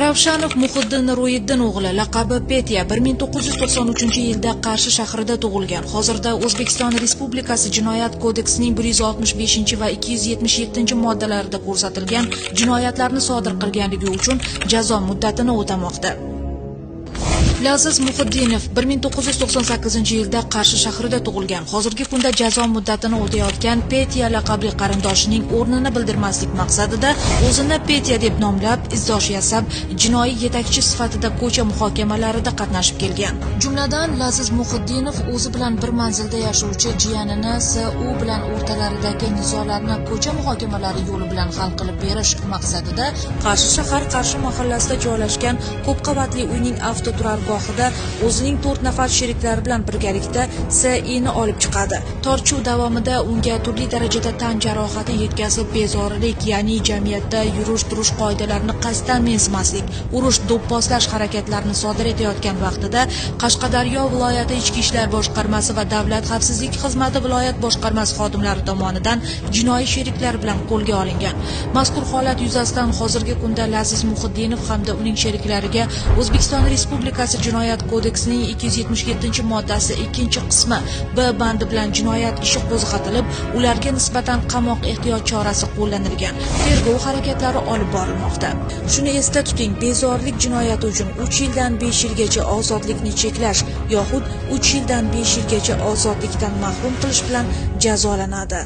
Ravshanov Muhiddin Ro'yiddin o'g'li, laqabi Petya, 1993-yilda Qarshi shahrida tug'ilgan. Hozirda O'zbekiston Respublikasi Jinoyat kodeksining 165 va 277 moddalarida ko'rsatilgan jinoyatlarni sodir qilganligi uchun jazo muddatini o'tamoqda. Laziz Muhiddinov 1998-yilda Qarshi shahrida tug'ilgan. Hozirgi kunda jazo muddatini o'tayotgan Petya laqabli qarindoshining o'rnini bildirmaslik maqsadida o'zini Petya deb nomlab, izdosh yasab, jinoiy yetakchi sifatida ko'cha muhokamalarida qatnashib kelgan. Jumladan, Laziz Muhiddinov o'zi bilan bir manzilda yashovchi jiyanini S.U. bilan o'rtalaridagi nizolarni ko'cha muhokamalari yo'li bilan hal qilib berish maqsadida Qarshi shahar Qarshi mahallasida joylashgan ko'p qavatli uyning avtoturargohida o'zining 4 nafar sheriklari bilan birgalikda S.I. ni olib chiqadi. Tortishuv davomida unga turli darajada tan jarohati yetkazib, bezorilik, ya'ni jamiyatda yurish-turish qoidalarini qasddan mensimaslik, urush, do'pposlash harakatlarini sodir etayotgan vaqtida Qashqadaryo viloyati Ichki ishlar boshqarmasi va Davlat xavfsizlik xizmati viloyat boshqarmasi xodimlari tomonidan jinoiy sheriklar bilan qo'lga olingan. Mazkur holat yuzasidan hozirgi kunda Laziz Muhiddinov hamda uning sheriklariga O'zbekiston Respublikasi Jinoyat kodeksining 277-moddasi 2-qismi B bandi bilan jinoyat ishi qo'zg'atilib, ularga nisbatan qamoq ehtiyot chorasi qo'llanilgan. Tergov harakatlari olib borilmoqda. Shuni esda tuting, bezorilik jinoyati uchun 3 yildan 5 yilgacha ozodlikni cheklash yoxud 3 yildan 5 yilgacha ozodlikdan mahrum qilish bilan jazolanadi.